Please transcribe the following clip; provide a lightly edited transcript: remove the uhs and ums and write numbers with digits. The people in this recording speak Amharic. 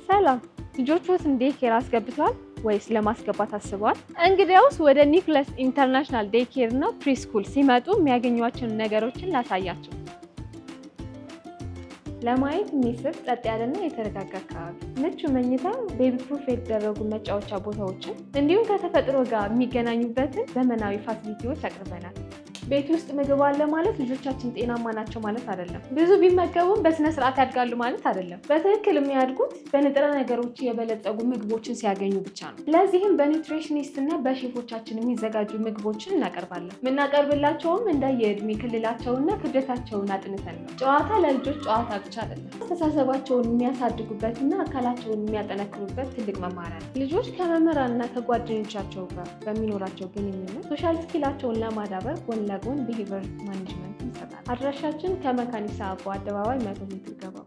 ሰላም፣ ልጆችዎትን daycare አስገብተዋል ወይስ ለማስገባት አስበዋል? እንግዲያውስ ወደ Nucleus International Daycare እና Preschool ሲመጡ የሚያገኟቸውን ነገሮችን ላሳያችሁ። ለማየት የሚስብ ጸጥ ያለና የተረጋጋ አካባቢ፣ ምቹ መኝታ፣ baby proof የተደረጉ መጫወቻ ቦታዎችን እንዲሁም ከተፈጥሮ ጋር የሚገናኙበትን ዘመናዊ facility ዎች አቅርበናል። ቤት ውስጥ ምግብ አለ ማለት ልጆቻችን ጤናማ ናቸው ማለት አይደለም። ብዙ ቢመገቡም በስነ ስርዓት ያድጋሉ ማለት አይደለም። በትክክል የሚያድጉት በንጥረ ነገሮች የበለጸጉ ምግቦችን ሲያገኙ ብቻ ነው። ለዚህም በ nutritionist እና በሼፎቻችን የሚዘጋጁ ምግቦችን እናቀርባለን። የምናቀርብላቸውም እንደ የእድሜ ክልላቸውና ክብደታቸውን አጥንተን ነው። ጨዋታ ለልጆች ጨዋታ ብቻ አይደለም፣ አስተሳሰባቸውን የሚያሳድጉበትና አካላቸውን የሚያጠነክሩበት ትልቅ መማሪያ ነው። ልጆች ከመምህራንና ከጓደኞቻቸው ጋር በሚኖራቸው ግንኙነት social skill ኣቸውን ለማዳበር ጎን ለጎን behavior management እንሰጣለን። አድራሻችን ከመካኒሳ አቦ አደባባይ 100 ሜትር ገባ።